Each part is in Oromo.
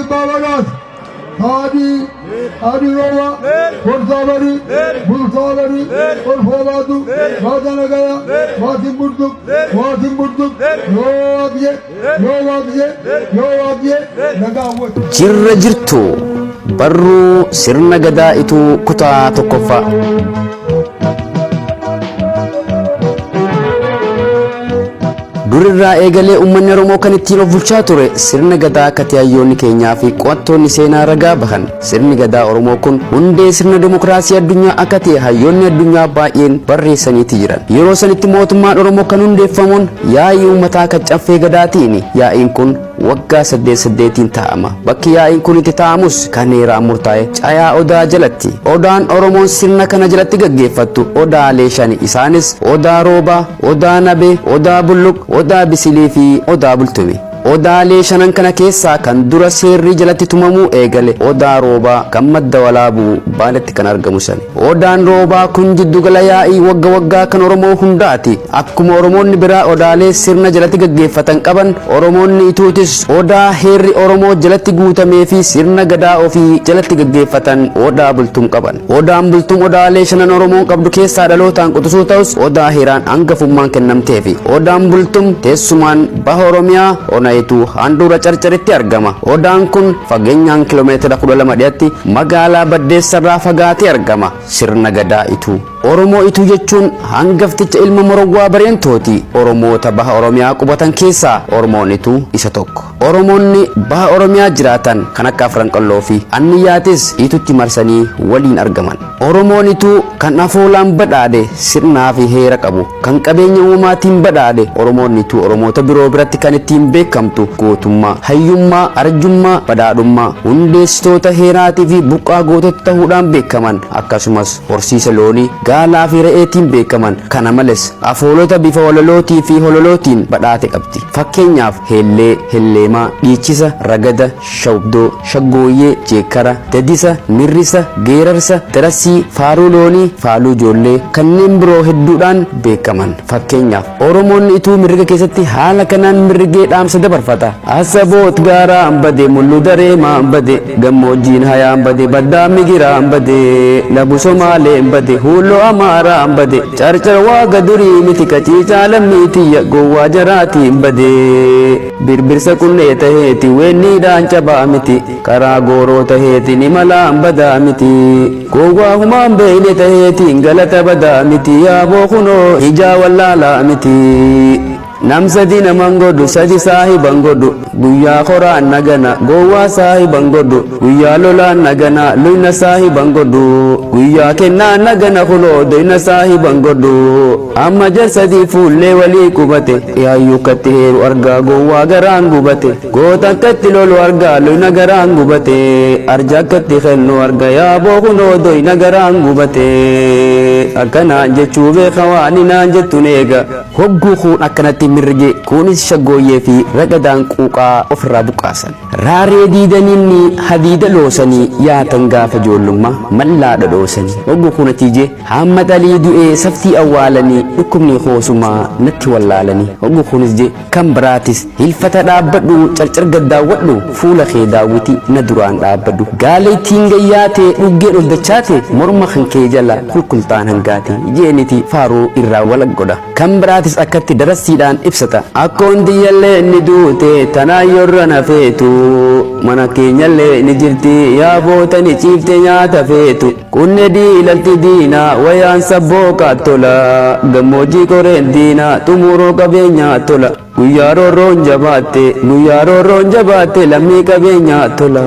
Abbaa Bagaas, Haadii, Adii Roobaa, Gorsaa Barii, Bulsaa Barii, Olfoo Baatu, Baata Nagaya, Waasin Burtuq, Waasin Burtuq, yoo Waaqje, yoo Waaqje, yoo Waaqje, nagaa hawwatu. Jirra jirtu barruu sirna gadaa ituu kutaa tokkoffaa. Durirraa eegalee uummanni Oromoo kan ittiin of bulchaa ture sirna gadaa akka ta'e hayyoonni keenyaa fi qo'attoonni seenaa ragaa bahan. Sirni gadaa Oromoo kun hundee sirna dimokiraasii addunyaa akka ta'e hayyoonni addunyaa baay'een barreessaniiti jiran. Yeroo sanitti mootummaan Oromoo kan hundeeffamuun yaa'ii uummataa kan caffee gadaatiini. Yaa'iin kun waggaa saddeet saddeetiin taa'ama. Bakki yaa'iin kun itti taa'amus kan heeraan murtaa'e cayaa odaa jalatti. Odaan Oromoon sirna kana jalatti gaggeeffattu odaalee shani. Isaanis Odaa Roobaa, Odaa Nabee, Odaa Bulluq, Odaa Bisilii fi Odaa Bultumi. Odaalee shanan kana keessaa kan dura seerri jalatti tumamuu eegale Odaa Roobaa kan Madda Walaabuu Baaletti kan argamu sani. Odaan Roobaa kun jiddugala yaa'ii wagga waggaa kan Oromoo hundaati. Akkuma Oromoonni biraa odaalee sirna jalatti gaggeeffatan qaban, Oromoonni Ituutis odaa heerri Oromoo jalatti guutamee fi sirna gadaa ofii jalatti gaggeeffatan Odaa Bultum qaban. Odaan Bultum odaalee shanan Oromoon qabdu keessaa dhalootaan quxisuu ta'us odaa heeraan hangafummaan kennamteefi. Odaan Bultum teessumaan Baha Oromiyaa Ona Ituu handhuura Carcaritti argama. Odaan kun fageenyaan kilomeetira 12 dhiyatti magaalaa Baddeessarraa fagaatee argama. Sirna Gadaa Ituu. Oromoo Ituu jechuun hangafticha ilma Morowwaa Bareentooti. Oromoota Baha Oromiyaa qubatan keessaa Oromoon Ituu isa tokko. Oromoonni Baha Oromiyaa jiraatan kan akka Afran Qalloo fi Anniyyaatis Itutti marsanii waliin argaman. Oromoon Ituu kan afoolaan badhaadhe, sirnaa fi heera qabu, kan qabeenya uumamaatiin badhaadhe, Oromoon Ituu Oromoota biroo biratti kan ittiin beekamtu gootummaa, hayyummaa, arjummaa, badhaadhummaa, hundeessitoota heeraatii fi burqaa gootota tahuudhaan beekaman, akkasumas horsiisa loonii, gaalaa fi re'eetiin beekaman. Kana males afoolota bifa walalootii fi hololootiin badhaate qabdi. Fakkeenyaaf, Heellee, Helleemaa, Dhiichisa, Ragada, Shawubdoo, Shaggooyyee, Jeekkara, Dadisa, Mirrisa, Geerarsa, Darassii, Faaruu loonii, Faaluu ijoollee, kanneen biroo hedduudhaan beekaman. Fakkeenyaaf, Oromoonni Ituu mirriga keessatti haala kanaan mirrigee dhaamsa dabarfata. Asaboot gaaraan bade, mullu dareemaan bade, gammoojjiin hayaan bade, baddaan migiraan bade, labu Somaaleen bade, huulloo Amaaraan bade, Carcar waaqa durii miti qaciicaa lammii tiyya gowwaa jaraatiin bade. Birbirsa qunnee taheeti weenniidhaan cabaa miti karaa gooroo taheeti ni malaan badaa miti. Gowwaa humaan beeyne taheetiin galata badaa miti yaaboo kunoo ijaa wallaalaa miti. Nam sadi naman godhu sadi saahiban godhu guyyaa koraan na gana gowwaa saahiban godhu guyyaa lolaan na gana luyna saahiban godhu guyyaa kennaan na gana kunoo doyna saahiban godhu amma jar sadii fuullee walii qubate yaayyuu katti heeru argaa gowwaa garaan gubate goota akkatti lolu argaa luyna garaan gubate arja akkatti kennu arga yaaboo kunoo doyna garaan gubate akkanaan jechuu beeka waan inaan jettun eega. Hogguu kuun akkanatti mirge, kuunis shaggooyyee fi ragadaan quuqaa ofirraa buqqaasan. Raaree diidaniinni hadiida loosanii yaatan gaafa ijoollummaa mallaa dhodhoosanii. Hogguu kuun atiijee Haammad Alii du'ee saftii awwaalanii dhukkubni koosumaa natti wallaalanii. Hogguu kuunis je kan biraatis hilfata dhaabbadhu carcar gad daawwadhu fuula kee daawwiti na duraan dhaabbadhu. Gaaleettiin gayyaate dhuggeen ol dachaate morma kan kee jala kulkultaan hangaate je'eniti faaruu irraa walaq godha. Kan biraatis akkatti darassiidhaan ibsata. Akkoon tiyyallee ni duute tanaan yorra na feetu mana keenyallee ni jirti yaa bootani ciifte nyaata feetu. Qunne diilalti diinaa wayaan sabbooqaa tola gammoojjii qoreen diinaa xumuroo qabeenyaa tola guyyaa roorroon jabaatte guyyaa roorroon jabaatte lammii qabeenyaa tola.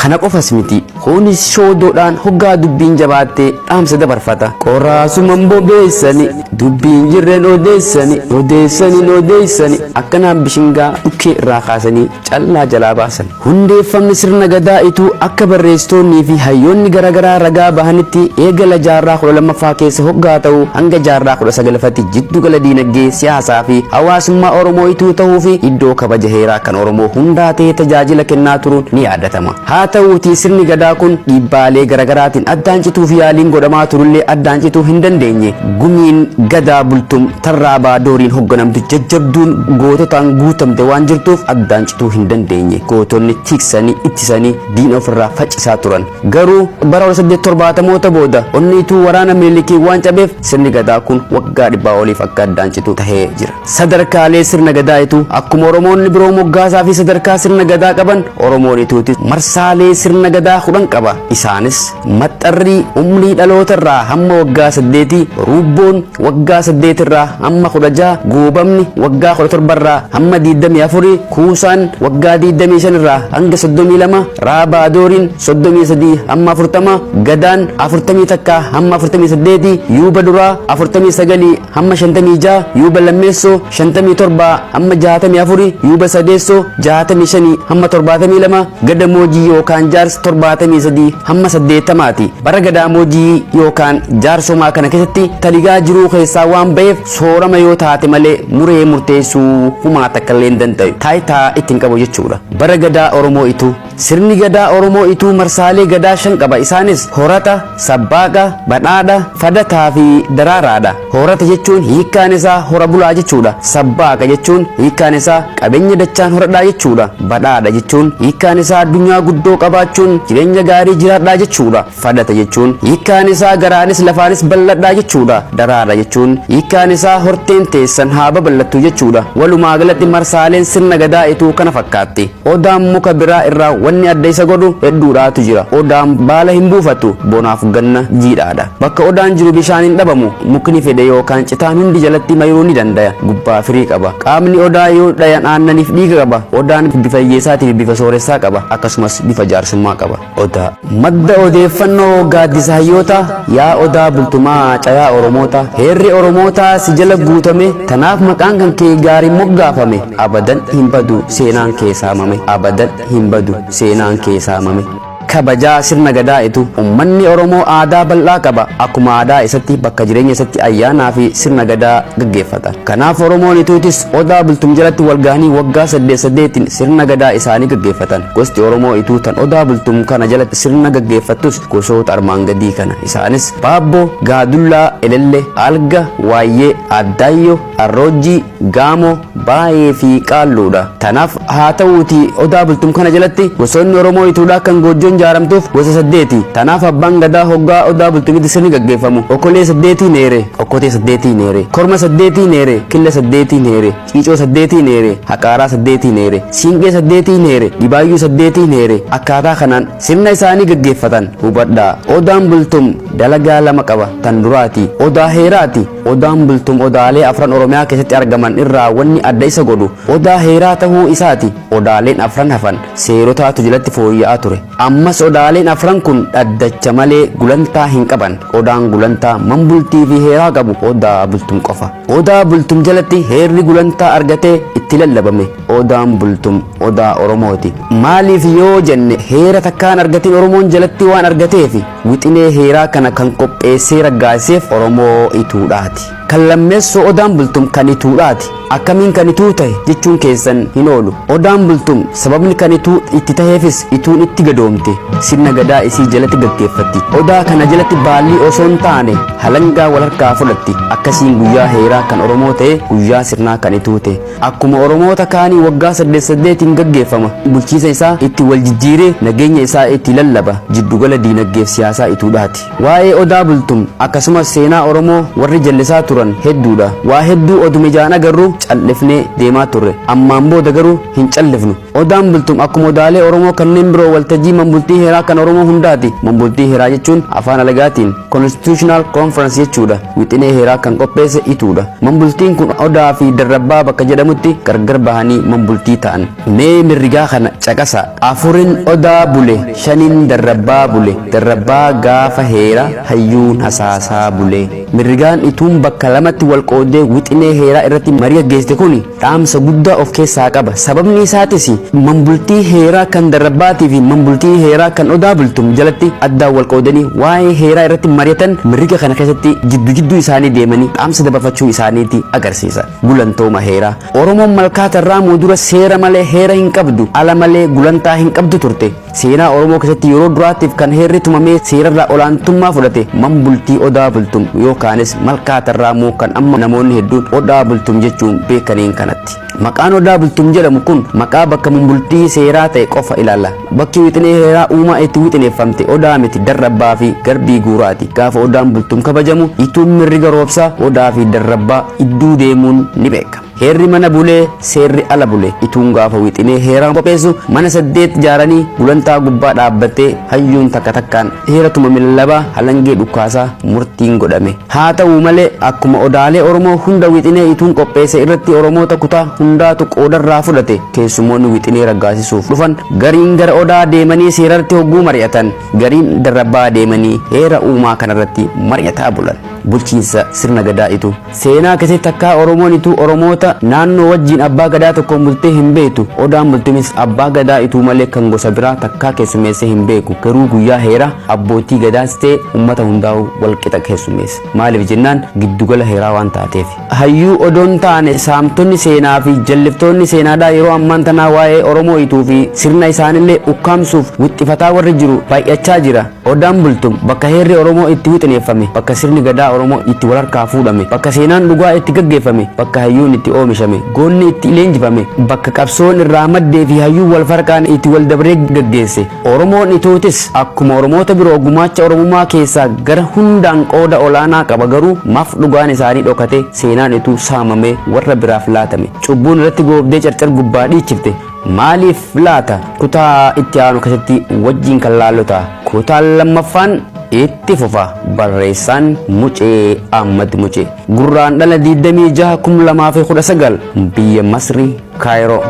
Kana qofas miti kunis shoodoodhaan hoggaa dubbiin jabaatte dhaamsa dabarfata. Qoraasuman bobeessani dubbiin jirren odeessani odeessanin odeessani akkanaan bishingaa dhukkee irraa kaasanii callaa jalaa baasan. Hundeeffamni sirna Gadaa Ituu akka barreessitoonnii fi hayyoonni garaagaraa ragaa bahanitti eegala jaarraa 12ffaa keessa hoggaa ta'u hanga jaarraa 19ffatti jiddugala diinagdee, siyaasaa fi hawaasummaa Oromoo Ituu tahuu fi iddoo kabaja heeraa kan Oromoo hundaa tahee tajaajila kennaa turuun ni yaadatama. Haa tahuutii sirni Gadaa kun dhiibbaalee garagaraatiin addaan cituuf yaaliin godhamaa turullee addaan cituu hin dandeenye. Gumiin Gadaa Bultum tan Raabaa Dooriin hogganamtu jajjabduun goototaan guutamte waan jirtuuf addaan cituu hin dandeenye. Gootonni tiksanii, ittisanii diina ofirraa faccisaa turan. Garuu bara 1870moota booda onni Ituu waraana Minilikiin waan cabeef sirni Gadaa kun waggaa dhibbaa oliif akka addaan citu tahee jira. Sadarkaalee sirna Gadaa Ituu Akkuma Oromoonni biroo moggaasaa fi sadarkaa sirna Gadaa qaban, Oromoon Ituutis marsaalee sirna Gadaa 10 qaba. Isaanis, Maxxarrii, umrii dhaloota irraa hamma waggaa saddeetii, Ruubboon, waggaa 8 irraa hamma 16, Goobamni, waggaa 17 irraa hamma diiddamii afurii, Kuusaan, waggaa 25 irraa hanga 32, Raabaa Dooriin, 33 hamma 40, Gadaan, 41 hamma 48, Yuuba Duraa, 49 hamma 56, Yuuba Lammeessoo, 57 hamma 64, Yuuba Sadeessoo, 65 hamma 72, Gadamoojii yookaan Jaarsi 73 hamma 80 ti. Bara Gadaamoojii yookaan Jaarsomaa kana keessatti taligaa jiruu keessaa waan baheef soorama yoo taate malee muree murteessuu humaa takkallee hin dandayu. Taayitaa itti hin qabu jechuudha. Bara Gadaa Oromoo Ituu. Sirni Gadaa Oromoo Ituu marsaalee Gadaa 5 qaba. Isaanis, Horata, Sabbaaqa, Badhaadha, Fadataa fi Daraaraadha. Horata jechuun hiikkaan isaa hora bulaa jechuudha. Sabbaaqa jechuun hiikkaan isaa qabeenya dachaan horadhaa jechuudha. Badhaadha jechuun hiikkaan isaa addunyaa guddoo qabaachuun jireenya gaarii jiraadhaa jechuudha. Fadata jechuun hiikkaan isaa garaanis lafaanis bal'adhaa jechuudha. Daraara jechuun hiikkaan isaa horteen teessan haa babal'attu jechuudha. Walumaa galatti marsaaleen sirna Gadaa Ituu kana fakkaatti. Odaan muka biraa irraa wanni adda isa godhu hedduudhaatu jira. Odaan baala hin buufatu, bonaaf ganna jiidhaadha. Bakka odaan jiru bishaan hin dhabamu. Mukni fedhe yookaan citaan hundi jalatti mayruu ni dandaya. Gubbaa firii qaba. Qaamni odaa yoo dhayan aannaniif dhiiga qaba. Odaan bifa hiyyeessaatii fi bifa sooressaa qaba. Akkasumas bifa jaarsummaa qaba. Odaa. Madda Odeeffannoo Gaaddisa Hayyootaa Yaa Odaa Bultumaa Cayaa Oromootaa Heerri Oromootaa si jala guutame Tanaaf maqaan kan kee gaariin moggaafame Abadan hin badu seenaan kee saamame Abadan hin badu seenaan kee saamame. Kabajaa Sirna Gadaa Itu Ummanni Oromoo aadaa bal'aa qaba. Akkuma aadaa isatti bakka jireenya isatti ayyaanaa fi sirna Gadaa gaggeeffata. Kanaaf Oromoon Ituutis Odaa Bultum jalatti walgahanii waggaa saddeet saddeetiin sirna Gadaa isaanii gaggeeffatan. Gosti Oromoo Ituu tan Odaa Bultum kana jalatti sirna gaggeeffattus gosoota armaan gadii kana. Isaanis, Baabboo, Gaadullaa, Elelle, Alga, Waayyee, Addaayyoo, Arroojjii, Gaamoo, Baayee fi Qaalluudha. Tanaaf haa ta'uutii Odaa Bultum kana jalatti gosoonni Oromoo Ituudhaa kan Goojjoon jaaramtuuf gosa saddeeti. Tanaaf Abbaan Gadaa hoggaa Odaa Bultumitti sirni gaggeeffamu okolee saddeetiin heere, okkotee saddeetiin heere, korma saddeetiin heere, killa saddeetiin heere, ciicoo saddeetiin heere, haqaaraa saddeetiin heere, siinqee saddeetiin heere, dhibaayyuu saddeetiin heere. Akkaataa kanaan sirna isaanii gaggeeffatan. Hubadhaa! Odaan Bultum dalagaa lama qaba. Tan duraati, Odaa heeraati. Odaan Bultum odaalee afran Oromiyaa keessatti argaman irraa wanni adda isa godhu odaa heeraa tahuu isaati. Odaaleen afran hafan seerotaatu jalatti fooyya'aa ture. Ammas odaaleen afran kun dhaddacha malee gulantaa hin qaban. Odaan gulantaa manbultii fi heeraa qabu Odaa Bultum qofa. Odaa Bultum jalatti heerri gulantaa argatee itti lallabame. Odaan Bultum Odaa Oromooti. Maaliif yoo jenne heera takkaa hin argatin Oromoon jalatti waan argateefi. Wixinee heeraa kana kan qopheessee raggaasiseef Oromoo Ituudhaati. Kan lammeessoo Odaan Bultum kan Ituudhaati. Akkamiin kan Ituu tahe jechuun keessan hin oolu. Odaan Bultum sababni kan Ituu itti taheefis Ituun itti gadoomte. Sirna Gadaa isii jalatti gaggeeffatti. Odaa kana jalatti baallii osoo hin taane halangaa wal harkaa fudhatti. Akkasiin guyyaa heeraa kan Oromoo ta'ee guyyaa sirnaa kan Ituu ta'e. Akkuma Oromoota kaanii waggaa saddeet saddeetiin gaggeeffama. Bulchiinsa isaa itti wal jijjiiree nageenya isaa itti lallaba. Jiddugala diinaggeef siyaasaa Ituudhaati. Waa'ee Odaa Bultum akkasumas seenaa Oromoo warri jallisaa turan hedduudha. Waa hedduu oduma ijaan agarruu callifnee deemaa turre. Ammaan booda garuu hin callifnu. Odaan Bultum akkuma odaalee Oromoo kanneen biroo waltajjii manbultii heeraa kan Oromoo hundaati. Manbultii heeraa jechuun afaan alagaatiin Constitutional Conference jechuudha. Wixinee heeraa kan qopheesse Ituudha. Manbultiin kun Odaa fi Darrabbaa bakka jedhamutti gargar bahanii manbultii ta'an. Mee mirrigaa kana caqasaa. Afurin Odaa bule, shanin Darrabbaa bule, Darrabbaa gaafa heera hayyuun hasaasaa bule. Mirrigaan Ituun bakka lamatti wal qooddee wixinee heeraa irratti marii gaggeessite kun dhaamsa guddaa of keessaa qaba. Sababni isaatis manbultii heeraa kan Darrabbaatii fi manbultii heeraa kan Odaa Bultum jalatti addaan wal qoodanii waa'ee heeraa irratti mari'atan mirriga kana keessatti jiddu jidduu isaanii deemanii dhaamsa dabarfachuu isaaniiti agarsiisa. Gulantooma heeraa. Oromoon Malkaa Tarraamuu dura seera malee heera hin qabdu, ala malee gulantaa hin qabdu turte. Seenaa Oromoo keessatti yeroo duraatiif kan heerri tumamee seerarraa olaantummaa fudhate manbultii Odaa Bultum yookaanis Malkaa Tarraamuu kan amma namoonni hedduun Odaa Bultum jechuun beekaniin kanatti. Maqaan Odaa Bultum jedhamu kun maqaa bakka manbultii seeraa ta'e qofa ilaalla. Bakki wixinee heeraa uumaa itti wixineeffamte Odaa miti Darrabbaa fi Garbii Guuraati. Gaafa Odaan Bultum kabajamu Ituun mirriga roobsaa Odaa fi Darrabbaa idduu deemuun ni beekama. Heerri mana bulee, seerri ala bule. Ituun gaafa wixinee heeraa qopheessu mana 8 ijaaranii gulantaa gubbaa dhaabbattee hayyuun takka takkaan heera tumame lallabaa halangee dhukkaasaa murtiin godhame. Haa ta'uu malee akkuma odaalee Oromoo hunda wixinee Ituun qopheesse irratti Oromoota kutaa hundaatu qoodarraa fudhate. Keessumoonni wixinee raggaasisuuf dhufan gariin gara Odaa deemanii seerarratti hogguu mari'atan, gariin Darrabbaa deemanii heera uumaa kanarratti mari'ataa bulan. Bulchiinsa sirna Gadaa Ituu. Seenaa keessatti takkaa Oromoon Ituu Oromoota naannoo wajjiin abbaa Gadaa tokkoon bultee hin beektu. Odaan Bultumis abbaa Gadaa Ituu malee kan gosa biraa takkaa keessummeessee hin beeku. Garuu guyyaa heeraa abbootii Gadaas ta'e ummata hundaa'uu wal qixa keessummeessa. Maaliif jennaan giddugala heeraa waan taateefi. Hayyuu odoon taane saamtonni seenaa fi jalliftoonni seenaadhaa yeroo ammaan tanaa waa'ee Oromoo Ituu fi sirna isaanillee ukkaamsuuf wixxifataa warri jiru baay'achaa jira. Odaan Bultum bakka heerri Oromoo itti wixineeffame, bakka sirni Gadaa Oromoo itti wal harkaa fuudhame, bakka seenaan dhugaa itti gaggeeffame, bakka hayyuun itti oomishame, goonni itti leenjifame, bakka qabsoon irraa maddee fi hayyuun wal farqaan itti wal dabree gaggeesse. Oromoon Ituutis akkuma Oromoota biroo gumaacha Oromummaa keessaa gara hundaan qooda olaanaa qaba garuu maaf dhugaan isaanii dhokatee seenaan Ituu saamamee warra biraaf laatame? Cubbuun irratti goobdee carcar gubbaa dhiichifte. Maaliif laata? Kutaa itti aanu keessatti wajjin kan laallu ta'a. Kutaan lammaffaan itti fufa. Barreessaan Mucee Ahmad Mucee. Gurraandhala 26 2019 biyya Masri Kaayiroo.